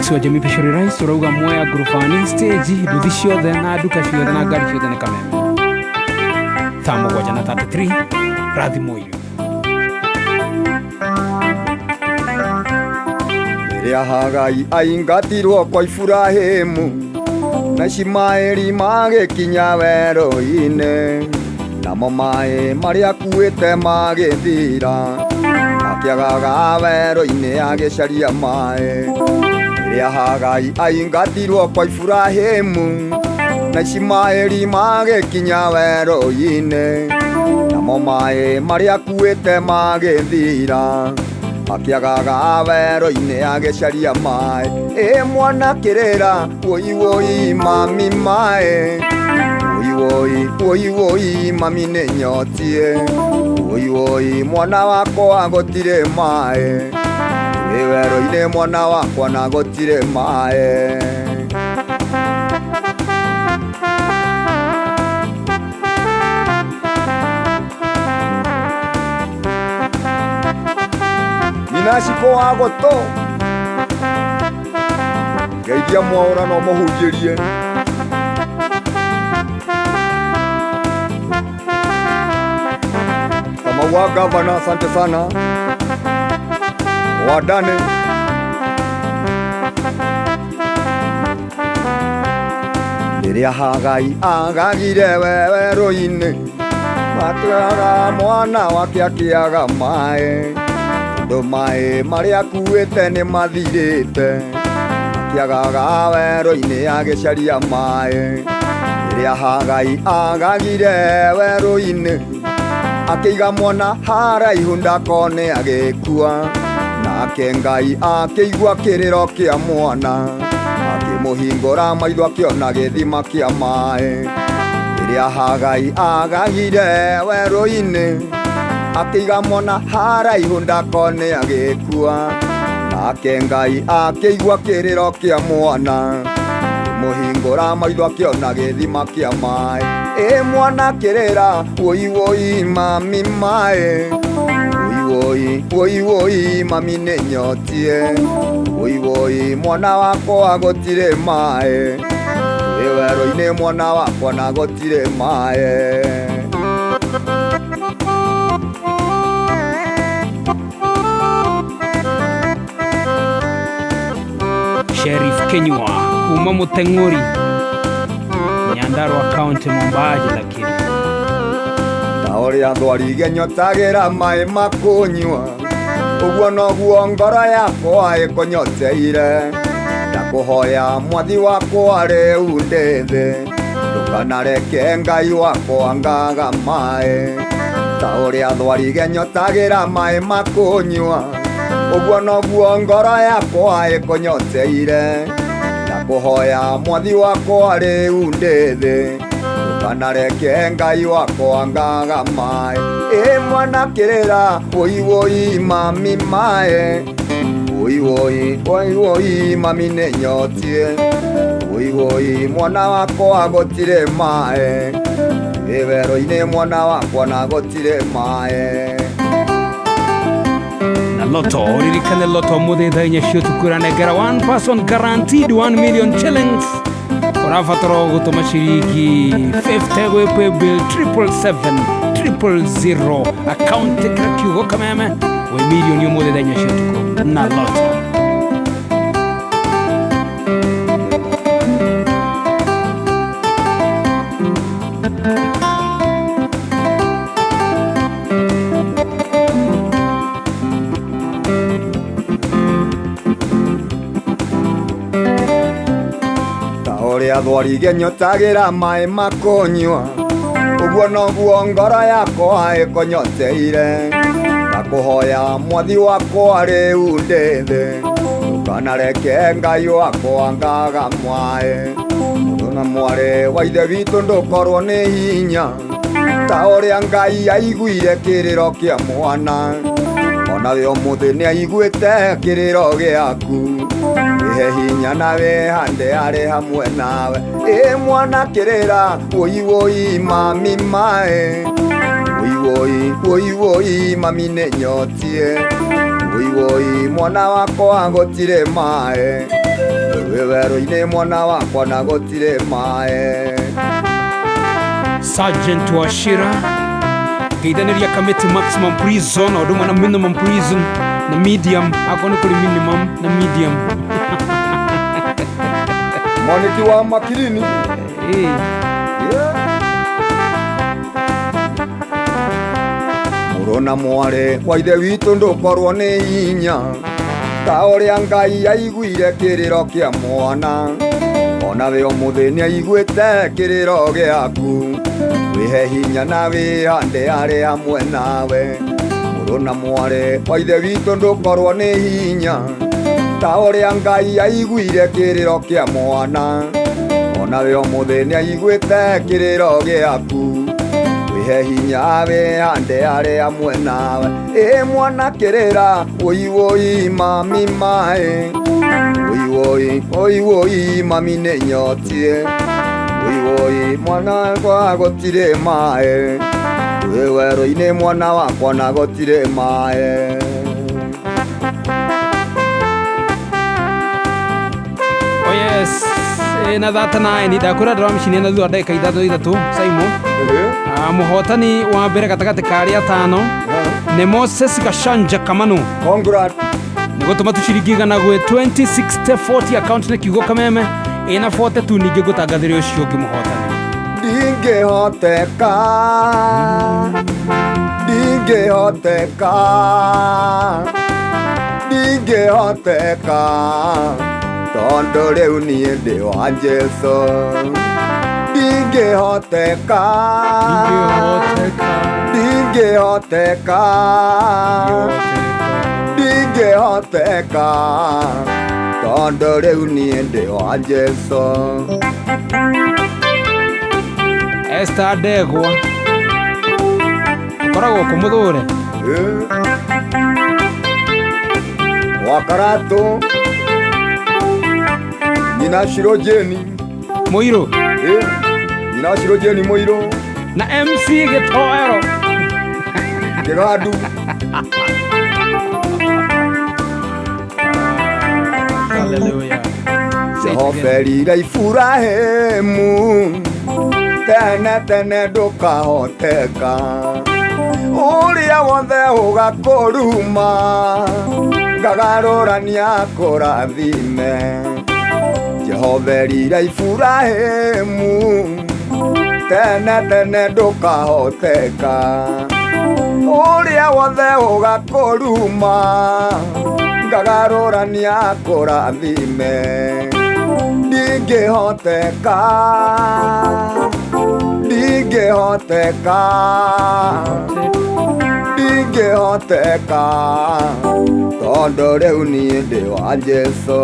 Alex wa Jamii Pishori Rice urauga Mwea ngurubani stage nduthi ciothe na nduka ciothe na ngari ciothe nĩ kameme. Thaa 7 na 33 rathimwo irio. Rĩrĩa Hagai aingatirwo kwa Iburahĩmu na Ishimaeli magĩkinya werũ-inĩ, namo maĩ marĩa akuĩte magĩthira, akĩagaga werũ-inĩ agĩcaria maĩ. Rĩrĩa Hagai aingatirwo kwa Iburahĩmu na Ishimaeli magĩkinya werũ-inĩ, namo maĩ marĩa akuĩte magĩthira, akĩagaga werũ-inĩ agĩcaria maĩ. Ĩ mwana kĩrĩra, woi woi mami maĩ, woi woi woi woi mami nĩ nyotie, woi woi mwana wakwa gũtirĩ maĩ, wĩ werũ-inĩ mwana wakwa na gũtirĩ maĩ. Ninaciko wa gũtũ ngeithia mwaũra no mũhunjĩrie. Kamau wa gavana, asante sana. Wadane rĩrĩa Hagai agagire werũ-inĩ, atwaraga mwana wake akĩaga maĩ, tondũ maĩ marĩa akuĩte nĩ mathirĩte, akĩagaga werũ-inĩ agĩcaria maĩ. Rĩrĩa Hagai agagire werũ-inĩ, akĩiga mwana haraihu ndakone agĩkua, nake Ngai akĩigua kĩrĩro kĩa mwana, akĩmũhingũra maitho akĩona gĩthima kĩa maĩ. Rĩrĩa Hagai agagire werũ-inĩ, akĩiga mwana haraihu ndakone agĩkua, nake Ngai akĩigua kĩrĩro kĩa mwana, akĩmũhingũra maitho akĩona gĩthima kĩa maĩ. Ĩ mwana kĩrĩra, woi woi mami maĩ, woi woi woi woi mami nĩ nyotie, woi woi mwana wakwa gũtirĩ maĩ, wĩ werũ-inĩ mwana wakwa na gũtirĩ maĩ. Sheriff Kenywa kuma Muteng'uri Nyandarua County Mombaja, lakini ta ũrĩa thwarige nyotagĩra maĩ ma kũnyua, ũguo noguo ngoro yakwa ĩkũnyoteire. Ndakũhoya mwathi wakwa rĩu ndĩ thĩ, ndũkanareke Ngai wakwa ngaga maĩ. Ta ũrĩa thwarige nyotagĩra maĩ ma kũnyua, ũguo noguo ngoro yakwa ĩkũnyoteire. Ndakũhoya mwathi wakwa rĩu ndĩ thĩ, ndũkanareke Ngai wakwa ngaga maĩ. Ĩ mwana kĩrĩra, woi woi mami maĩ, woi woi woi woi mami nĩ nyotie, woi woi mwana wakwa gũtirĩ maĩ, wĩ werũ-inĩ mwana wakwa na gũtirĩ maĩ. Na Lotto, uririkane Lotto mũthĩ thaa 4 cia ũtukũ ĩranengera one person guaranteed 1 million shillings. Ũrabatara gũtũma ciringi 50 gwĩ paybill 777 000 account ĩkĩra kiugo kameme wĩ milioni ũmũthĩ thaa 4 cia ũtukũ na Lotto. Ũrĩa thwarige nyotagĩra maĩ ma kũnyua, ũguo noguo ngoro yakwa ĩkũnyoteire. Ndakũhoya mwathi wakwa rĩu ndĩ thĩ, ndũkanareke Ngai wakwa ngaga maĩ. Mũndũ na mwarĩ wa ithe witũ ndũkorwo nĩ hinya, ta ũrĩa Ngai aiguire kĩrĩro kĩa mwana, onawe ũmũthĩ nĩ aiguĩte kĩrĩro gĩaku. Wĩhe hinya na wĩhande arĩ hamwe nawe. Ĩ mwana kĩrĩra, woi woi mami maĩ, woi woi woi woi mami nĩ nyotie, woi woi mwana wakwa gũtirĩ maĩ, Twĩ werũ-inĩ mwana wakwa na gũtirĩ maĩ. Sergeant Wachira ngeithaniria Kamiti maximum prison o ũndũ ũmwe na minimum prison na medium, akorwo nĩ kũrĩ minimum na medium. Mwaniki wa Makirini. Eh. Mũrũ na mwarĩ wa ithe witũ ndũkorwo nĩ hinya ta ũrĩa Ngai aiguire kĩrĩro kĩa mwana, ona we ũmũthĩ nĩaiguĩte kĩrĩro gĩaku. Wĩhe hinya na wĩhande arĩ hamwe nawe. Mũrũ na mwarĩ wa ithe witũ ndũkorwo nĩ hinya ta ũrĩa Ngai aiguire kĩrĩro kĩa mwana, ona we ũmũthĩ nĩaiguĩte kĩrĩro gĩaku. Wĩhe hinya wĩhande arĩ hamwe nawe. Ĩ mwana kĩrĩra wũi wũi mami maĩ, wũi wũi wũi wũi mami nĩ nyotie, wũi wũi mwana wakwa gũtirĩ maĩ, wĩ werũ-inĩ mwana wakwa na gũtirĩ maĩ. Oh yes, na thata nine ndakwĩra ndĩramĩcinia na thutha wa ndagĩka ithatũ ithatũ Simon. Mũhotani wa mbere gatagatĩ ka arĩa atano nĩ Moses Gachanja Kamanu. Congrats. Nĩ gũtũma tu ciringi igana gwĩ 206040 account nĩ kiugo kameme ĩna 42 ningĩ ngũtangathĩria ũcio ũngĩ mũhotani. Ndingĩhoteka, ndingĩhoteka, ndingĩhoteka, tondũ rĩu niĩ ndĩ wa Jesũ. Ndingĩhoteka, ndingĩhoteka, ndingĩhoteka, tondũ rĩu niĩ ndĩ wa Jesũ. Esther Ndegwa ũkoragwo kũ mũthũre? Wa Karatũ nyina Shiro Jane. Mũirũ. Nyina Shiro Jane Mũirũ. Na MC Gĩtoero. Kĩgandu. Hallelujah. Jehoferire Iburahĩmu tene tene ndũkahoteka, ũrĩa wothe ũgakũruma ngagarũrania kũrathime. Jehoferire Iburahĩmu tene tene ndũkahoteka, ũrĩa wothe ũgakũruma ngagarũrania kũrathime. Ndingĩhoteka, ndingĩhoteka, ndingĩhoteka, tondũ rĩu niĩ ndĩ wa Jesũ.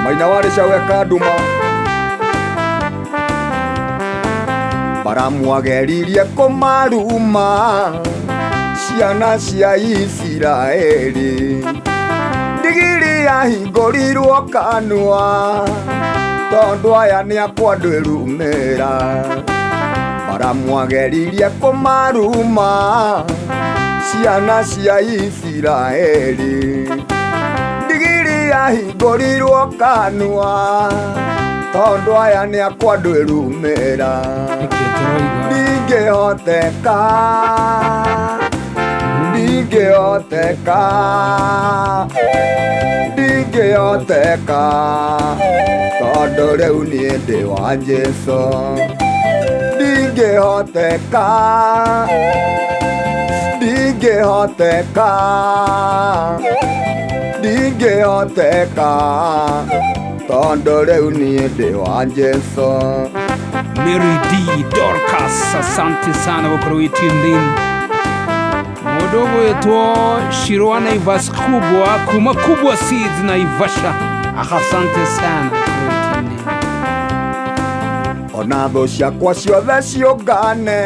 Maina warĩ caweka nduma. Baramu ageririe kũmaruma ciana cia Isiraeli, ndigiri yahingũrirwo kanua tondũ aya nĩ akwa ndwĩrumĩra. Baramu ageririe kũmaruma ciana cia Isiraeli, ndigiri yahingũrirwo kanua tondũ aya nĩ akwa ndwĩrumĩra. Nĩkĩ tũroiga? Ndingĩhoteka, ndingĩhoteka, ndingĩhoteka, tondũ rĩu niĩ ndĩ wa Jesũ. Ndingĩhoteka, ndingĩhoteka, ndingĩhoteka, tondũ rĩu niĩ ndĩ wa Jesũ. Mary D Dorcas, asante sana gũkorwo wĩ tuned in. Mũndũ ũgwĩtwo Shirwa Naivas kubwa kuma Kubwa Seeds Naivasha, asante sana gũkorwo wĩ tuned in. Ona thũ ciakwa ciothe ciũngane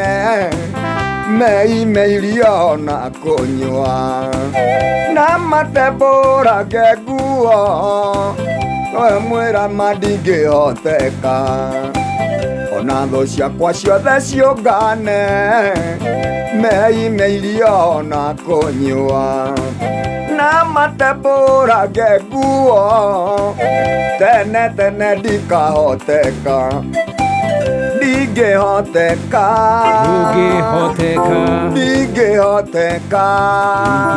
meime irio na kũnyua na matembũrange nguo, we mwĩra ma ndingĩhoteka. Ona thũ ciakwa ciothe ciũngane meime irio na kũnyua na matembũrange nguo tene tene ndikahoteka ndingĩhoteka Ndũngĩhoteka. Ndingĩhoteka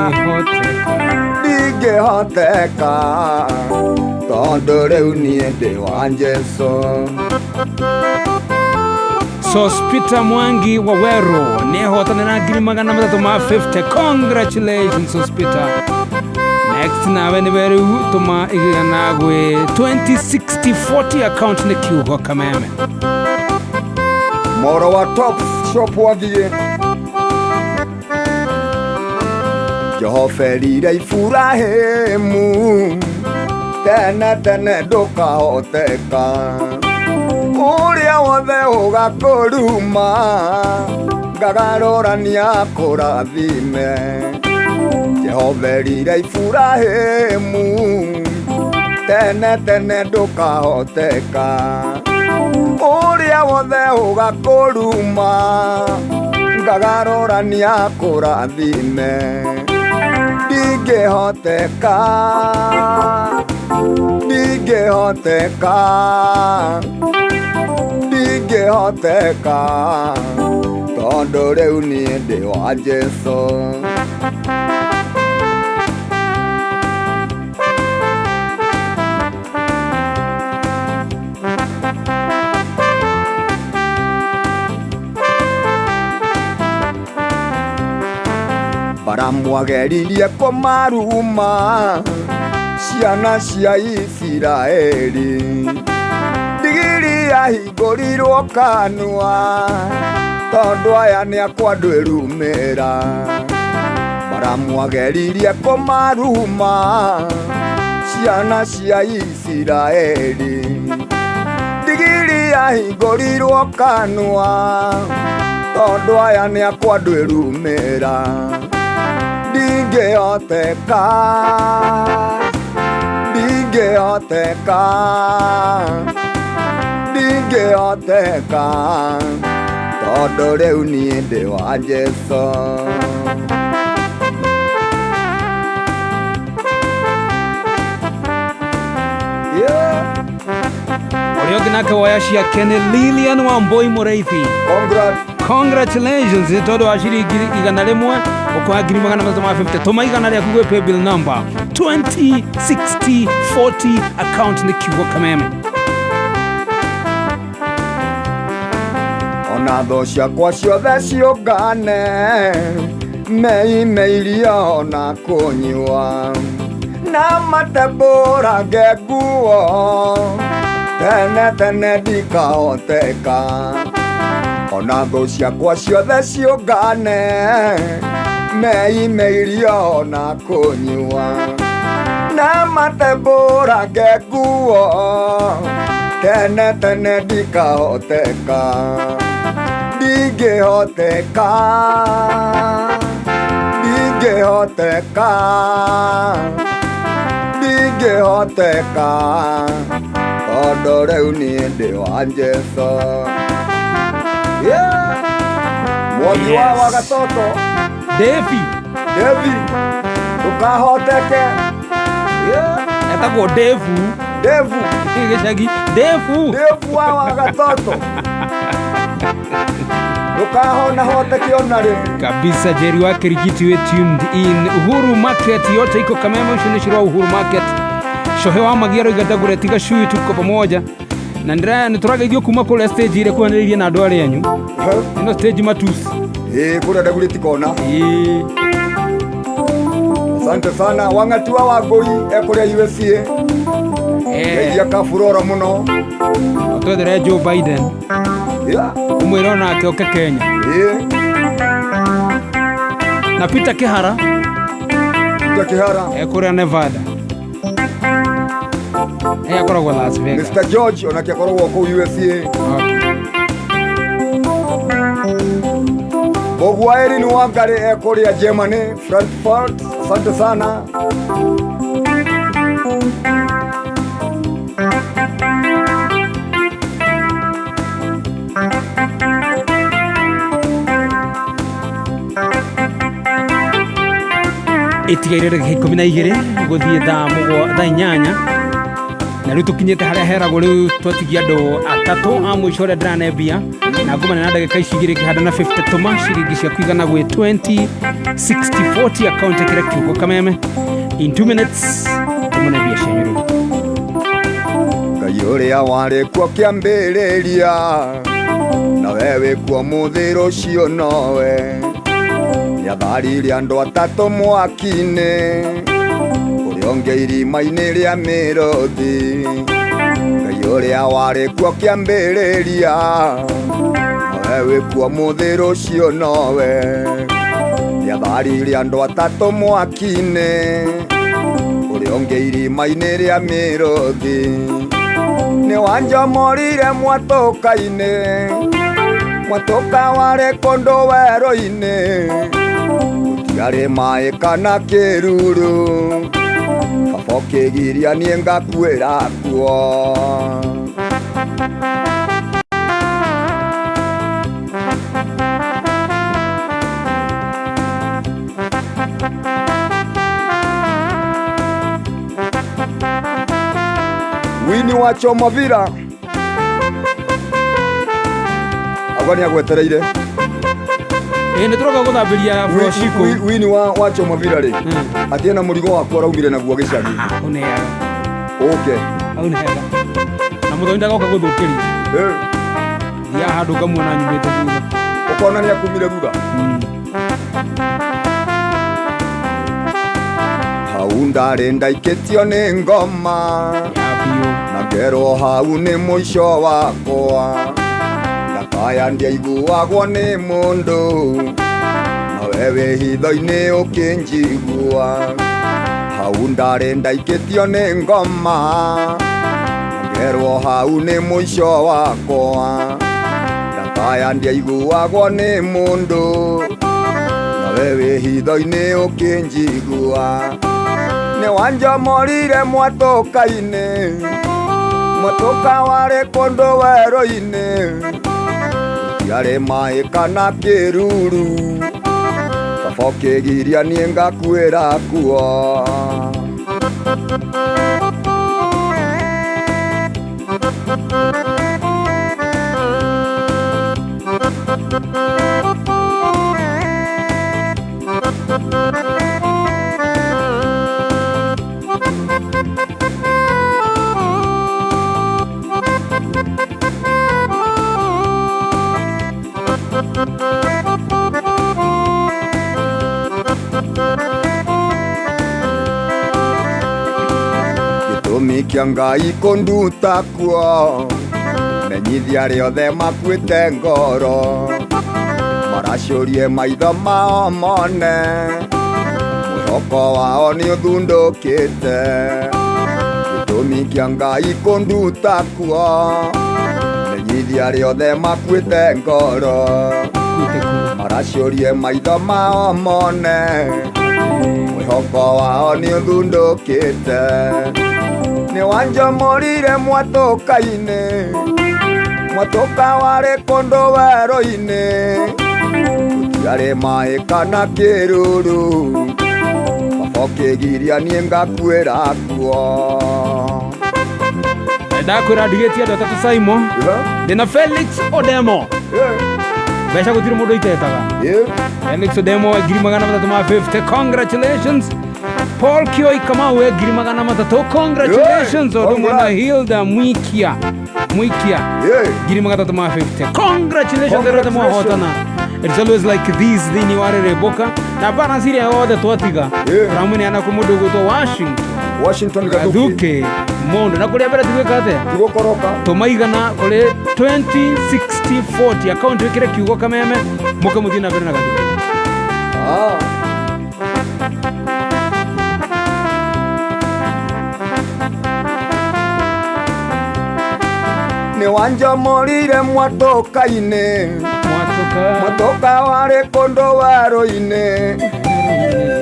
Ndingĩhoteka. Ndingĩhoteka tondũ rĩu niĩ ndĩ wa Jesũ. Sospita Mwangi wa Wero nĩehotanĩra 350,000. Congratulations Sospita. Next nawe nĩwe rĩu tũma igana gwĩ 206040 account nĩ kiugo kameme. Moro wa Top Shop Wangigĩ Jehova erire Iburahĩmu tene tene ndũkahoteka ũrĩa wothe ũgakũruma ngagarũrania kũrathime Jehova erire Iburahĩmu tene tene ndũkahoteka ũrĩa wothe ũgakũruma ngagarũrania kũrathime ndingĩhoteka ndingĩhoteka ndingĩhoteka tondũ rĩu niĩ ndĩ wa Jesũ. Baramwageririe kũmaruma ciana cia Isiraeli ndigiri yahingũrirwo kanua tondũ aya nĩ akwa ndwĩrumĩra Baramwageririe kũmaruma ciana cia Isiraeli ndigiri yahingũrirwo kanua tondũ aya nĩ akwa ndwĩrumĩra ndingĩhoteka ndingĩhoteka ndingĩhoteka tondũ rĩu niĩ ndĩ wa Jesũ. Yeah. Ũrĩa ũngĩ nake woya ciake nĩ Lilian Wambui Mũraithi. Congrats. Congratulations nĩ tondũ wa ciringi 100 ũkũha 350,000. Tũma igana rĩaku gwĩ paybill number 206040 account nĩ kiugo kameme. Ona thũ ciakwa ciothe ciũngane meime irio na kũnyua na matembũrange nguo tene tene ndikahoteka ona thũ ciakwa ciothe ciũngane meime irio na kũnyua na matembũrange nguo tene tene ndikahoteka ndingĩhoteka ndingĩhoteka ndingĩhoteka tondũ rĩu niĩ ndĩ wa Jesũ. Yeah. Mwangi wa Yes. Wagatoto Devi Devi ndũkahoteke. Yeah. etagwo Devu Devu gĩcagi Devu Devu wa Wagatoto ndũkahona hoteke ona rĩ. Kabisa. Jerry wa Kirigiti we tuned in. Uhuru Market yote iko Kameme, ucio nĩ cira wa Uhuru Market. Shohe wa Magiaro igatagure tiga cui tuko pamoja na ndĩra nĩ tũrageithio kuma kũrĩa stage ĩrĩa kuhanĩrĩirie na andũ arĩa anyu ĩno stage matusi. Ĩĩ kũrĩa ndagurĩ tikona. Ĩĩ. Asante sana Wang'ati wa Wangũi ekũrĩa USA Eh, ngeithia kaburoro mũno. twethere Joe Biden Yeah. ũmwĩre onake oke Kenya. Ĩĩ. Na Peter Kihara Peter Kihara ekũrĩa Nevada. Eh, akoragwo Las Vegas. Mr George onake akoragwo kũu USA. Okay. Mbũgua Erin Wangari ekũrĩa Germany Frankfurt. Asante sana. Itigaire ndagĩka 12 gũthiĩ thaa mũgwa thaa 8 na rĩu tũkinyĩte harĩa heragwo rĩu twatigia andũ atatũ a mũico ũrĩa ndĩranembia na ngũmane na ndagĩka ici igĩrĩ ngĩhanda na 50 tũma ciringi ciaku igana gwĩ 20 60 40 akaunti kĩrĩa kiugo kameme in 2 minutes tũmane mbia cianyu rĩu. Ngai ũrĩa warĩ kuo kĩambĩrĩria na we wĩ kuo mũthĩ rũciũ nowe nĩatharirie andũ atatũ mwaki-inĩ ũrĩa ũngĩ irima-inĩ rĩa mĩrũthi. Ngai ũrĩa warĩ kuo kĩambĩrĩria na we wĩ kuo mũthĩ rũciũ nowe nĩatharirie andũ atatũ mwaki-inĩ ũrĩa ũngĩ irima-inĩ rĩa mĩrũthi. Nĩwanjomorire mwatũka-inĩ mwatũka warĩ kũndũ werũ-inĩ gũtiarĩ maĩ kana kĩruru baba ũkĩgiria niĩ ngakuĩra kuo. Wini wa Chomavira agwa nĩ agwetereire. Ĩ nĩ tũroka gũthambĩria froshi kũu. Wini wa Chomavira rĩ atĩ ena mũrigo waku araumire naguo gĩcagi. Hau nĩ hega. Ũke. Hau nĩ hega na mũthoni ndagoka gũthũkĩria. Thiaga handũ ngamuona nyumĩte thutha. Ũkona nĩ akumire thutha. Hau ndarĩ ndaikĩtio nĩ ngoma ya biũ na ngerwo hau nĩ mũico wakwa ndakaya ndiaiguagwo nĩ mũndũ nawe wĩ hitho-inĩ ũkĩnjigua. Hau ndarĩ ndaikĩtio nĩ ngoma na ngerwo hau nĩ mũico wakwa ndakaya ndiaiguagwo nĩ mũndũ nawe wĩ hitho-inĩ ũkĩnjigua. Nĩwanjomorire mwatũka-inĩ mwatũka warĩ kũndũ werũ-inĩ gũtiarĩ maĩ kana kĩruru baba ũkĩgiria niĩ ngakuĩra kuo. Gĩtũmi kĩa Ngai kũnduta kuo menyithia arĩa othe makuĩte ngoro maracũrie maitho mao mone mwĩhoko wao nĩ ũthundũkĩte. Gĩtũmi kĩa Ngai kũnduta kuo menyithia arĩa othe makuĩte ngoro kuĩte kuo maracũrie maitho mao mone mwĩhoko wao nĩ ũthundũkĩte. Nĩwanjomorire mwatũka-inĩ mwatũka warĩ kũndũ werũ-inĩ gũtiarĩ maĩ kana kĩruru baba ũkĩgiria niĩ ngakuĩra kuo. Ndakwĩra ndigĩtie andũ atatũ Saimo ndĩna Felix Odemo mbeca gũtirĩ mũndũ itetaga. Felix Odemo 350,000 congratulations. Paul Kioi Kamau 300,000 congratulations. Yeah, Ũndũ ũmwe na congrats. Hilda Mwikia 350,000 congratulations. Congratulations. Arĩa mwahotana. It's always like this thĩinĩ wa Rĩrĩmbũka na balance iria yothe twatiga Yeah. tũramũneana kwĩ mũndũ ũgwĩtwo Washington Washington Gathuki Gathuki mũndũ na kũrĩa mbere tiguĩka atĩa tigũkoroka tũmaigana kũrĩ 20 60 40 akaunti wĩkĩre kiugo kameme mũke mũthiĩ na mbere na Gathuki. Nĩwanjomorire mwatũka-inĩ Mwatũka mwatũka warĩ kũndũ werũ-inĩ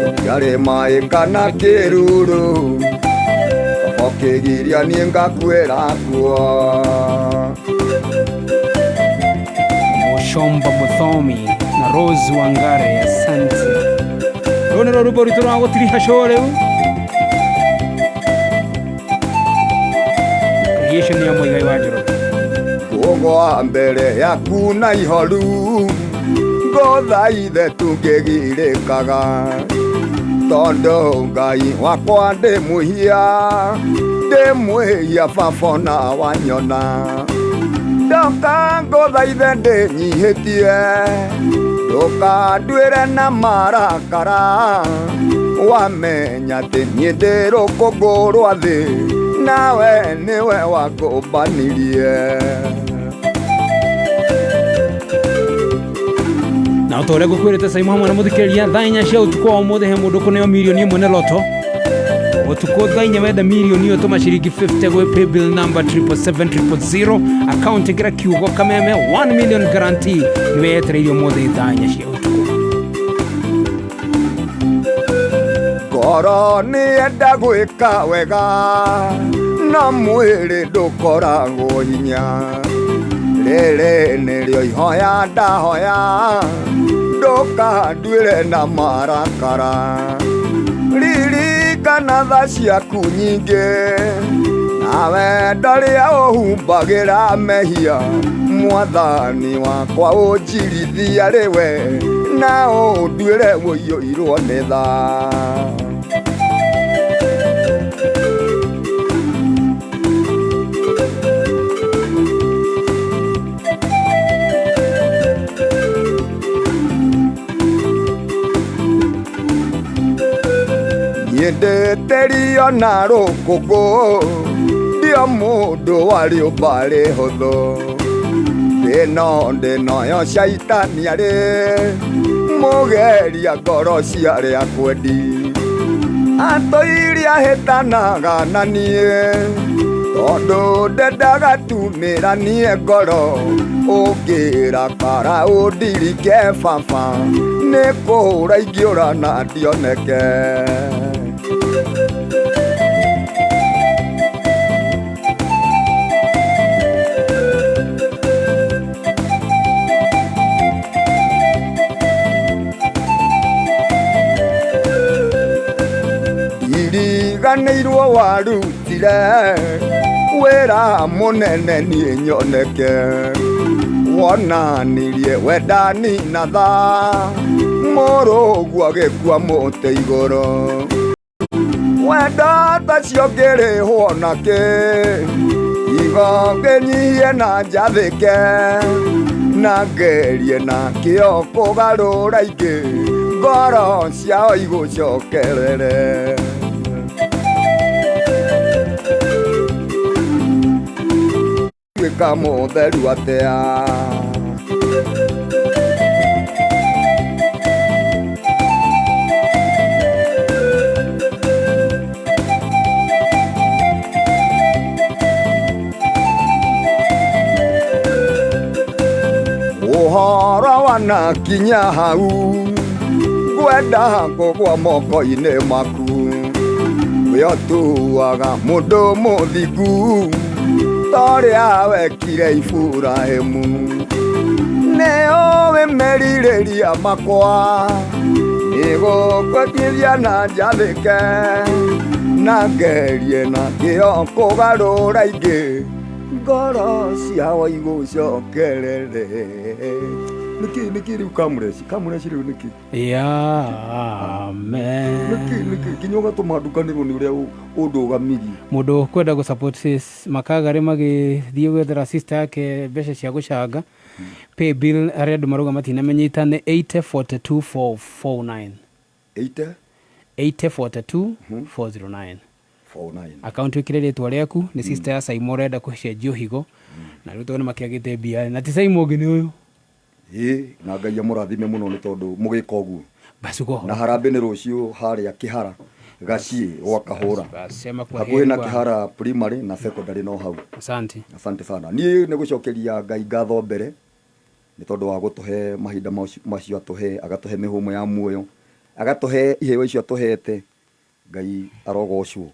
gũtiarĩ maĩ kana kĩruru baba ũkĩgiria niĩ ngakuĩra kuo. Mushomba Muthomi na Rose Wangare, asante. Rũrũ nĩruo rwĩmbo rwitũ rwa gũtiriha show rĩu. Creation ya Muigai wa Njoroge. Ngũgwa mbere yaku na ihoru ngũthaithe tũngĩgirĩkaga tondũ Ngai wakwa ndĩ mwĩhia ndĩ mwĩhia baba ona wanyona ndoka ngũthaithe ndĩnyihĩtie ndũkanduĩre na marakara wamenya atĩ niĩ ndĩ rũkũngũ rwa thĩ nawe nĩwe wakũmbanirie. Na o ta ũrĩa ngũkwĩrĩte Saimo hamwe na mũthikĩrĩria, thaa 4 cia ũtukũ wa ũmũthĩ he mũndũ ũkũneo mirioni ĩmwe nĩ loto. Ũtukũ thaa 4 wenda mirioni ĩyo tũma ciringi 50 gwĩ paybill number 777 000 account ĩkĩra kiugo kameme 1 million guarantee nĩwe yetereirio ũmũthĩ thaa 4 cia ũtukũ. Ngoro nĩyenda gwĩka wega na mwĩrĩ ndũkoragwo hinya rĩrĩ nĩrĩo ihoya ndahoya ndũkanduĩre na marakara ririkana tha ciaku nyingĩ nawe ndarĩa ũhumbagĩra mehia mwathani wakwa ũnjirithia rĩwe na ũnduĩre ũiyũirwo nĩ tha. Niĩ ndĩtĩrio na rũkũngũ ndio mũndũ wa rĩũmba rĩhũthũ ndĩno ndĩnoyo caitani arĩ mũgeria ngoro cia arĩa kwendi atũiria hĩtanaga na niĩ tondũ ndendaga tumĩranie ngoro ũngĩrakara ũndirike baba nĩ kũũra ingĩũra na ndioneke. Ndiriganĩirwo warutire wĩra mũnene niĩ nyoneke wonanirie wendani na tha mũrũguo agĩkua mũtĩ igũrũ wenda tacio ngĩrĩhwo nakĩ igo ngĩnyihie na njathĩke na ngerie na kĩo kũgarũra ingĩ ngoro ciao igũcokerere. Tuĩka mũtheru atĩa ũhoro wanakinya hau ngwenda kũgwa moko-inĩ maku we ũtuaga mũndũ mũthingu torĩa wekire Iburahĩmu nĩũĩ merirĩria makwa nĩgũkwendithia na njathĩke na ngerie na kĩo kũgarũra ingĩ ngoro ciao igũcokerere. Nĩkĩ nĩkĩ rĩu kamũreci kamũreci rĩu nĩkĩ? Amen. Nĩkĩ nĩkĩ nginya ũgatũma ndukanĩrwo nĩ ũrĩa ũndũgamirie. Mũndũ ũkwenda gũ support sis Makagari magĩthiĩ gwethera sister yake mbeca cia gũcanga pay bill arĩa andũ marauga matinamenyita nĩ 8042449. 80 8042409. 49. Akaunti wĩkĩre rĩtwa rĩaku nĩ sister ya Saimo ũrenda kũcenjio higo na rĩu tondũ nĩmakĩagĩte mbia na ti Saimo ũngĩ nĩ ũyũ. Ĩ na Ngai amũrathime mũno nĩ tondũ mũgĩka ũguo. Basi uko Na harambĩ nĩ rũciũ harĩa Kĩhara gaciĩ gwa Kahũra. Sema kwa Hakuhĩ na heri kwa Kĩhara primary na secondary no hau. Asante. Asante sana. Niĩ nĩ gũcokeria Ngai ngatho mbere nĩ tondũ wa gũtũhe mahinda macio atũhe, agatũhe mĩhũmũ ya muoyo, agatũhe iheo icio atũhete. Ngai arogocwo.